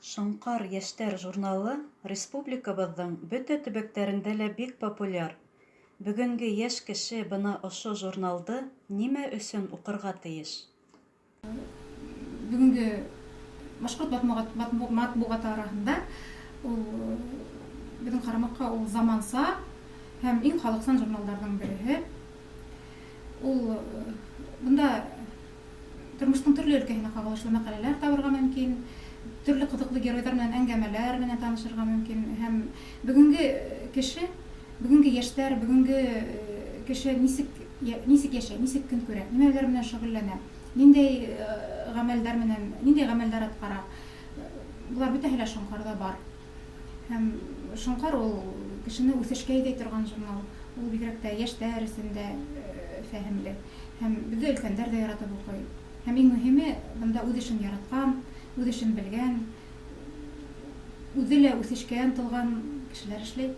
«Шоңҡар» йәштәр журналы республикабыҙҙың бөтә төбәктәрендә лә бик популяр. Бөгөнгө йәш кеше бына ошо журналды нимә өсөн уҡырға тейеш? Бөгөнгө башҡорт матбуғаты араһында ул беҙҙең ҡарамаҡҡа ул заманса һәм иң халыҡсан журналдарҙың береһе. Ул бында тормоштоң төрлө өлкәһенә ҡағылышлы мәҡәләләр табырға мөмкин, төрлө ҡыҙыҡлы геройҙар менән әңгәмәләр менән танышырға мөмкин. Һәм бөгөнгө кеше, бөгөнгө йәштәр, бөгөнгө кеше нисек йәшәй, нисек көн күрә, нимәләр менән шөғөлләнә, ниндәй ғәмәлдәр менән, ниндәй ғәмәлдәр атҡара. Былар бөтәһе лә «Шоңҡарҙа» бар. Һәм «Шоңҡар» ул кешене үҫешкә әйҙәй торған журнал. Ул бигерәк тә йәштәр өсөн дә фәһемле. Һәм беҙҙе өлкәндәр ҙә яратып уҡый. Һәм иң мөһиме, бында үҙ эшен яратҡан, үҙ эшен белгән, үҙе лә үҫешкә ынтылған кешеләр эшләй.